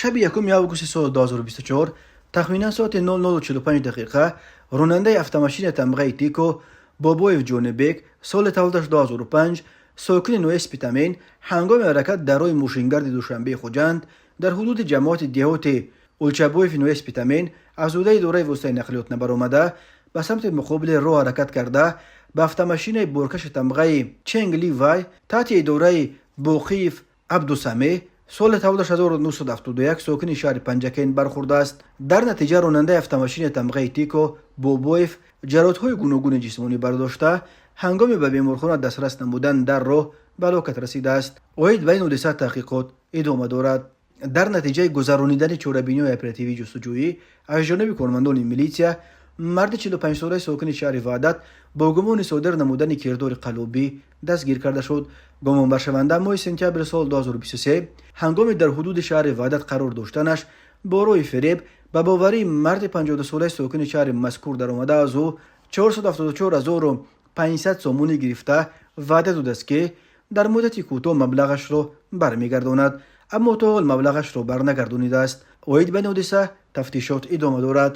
Шаби 1 августи соли 2024, тахминан соати 00:45 дақиқа, ронандаи автомашинаи тамғаи «Тико» Бобоев Ҷонибек, соли таваллудаш 2005, сокини ноҳияи Спитамен, ҳангоми ҳаракат дар роҳи мошингарди Душанбеи Хуҷанд дар ҳудуди ҷамоати деҳоти Улчабоеви ноҳияи Спитамен аз ҳудуди идораи воситаи нақлиёт набаромада, ба самти муқобили роҳ ҳаракат карда, ба автомашинаи боркаши тамғаи Ченгли Вай таҳти идораи Боқиев Абдусамеҳ, соли таваллудаш 1971, сокини шаҳри Панҷакент бархӯрдааст. Дар натиҷа ронандаи автомашинаи тамғаи «Тико» Бобоев ҷароҳатҳои гуногуни ҷисмонӣ бардошта, ҳангоми ба беморхона дастрас намудан дар роҳ ба ҳалокат расидааст. Оид ба ин ҳодиса таҳқиқот идома дорад. Дар натиҷаи гузаронидани чорабиниҳои оперативии ҷустуҷӯӣ аз ҷониби кормандони милитсия, марди 45-солаи сокини шаҳри Ваҳдат бо гумони содир намудани кирдори қаллобӣ дастгир карда шуд. Гумонбаршаванда моҳи сентябри соли 2023 ҳангоми дар ҳудуди шаҳри Ваҳдат қарор доштанаш бо роҳи фиреб ба боварии марди 52-солаи сокини шаҳри мазкур даромада, аз ӯ 474 500 сомонӣ гирифта, ваъда додааст, ки дар муддати кӯтоҳ маблағашро бармегардонад, аммо то ҳол маблағашро барнагардонидааст. Оид ба ин ҳодиса тафтишот идома дорад.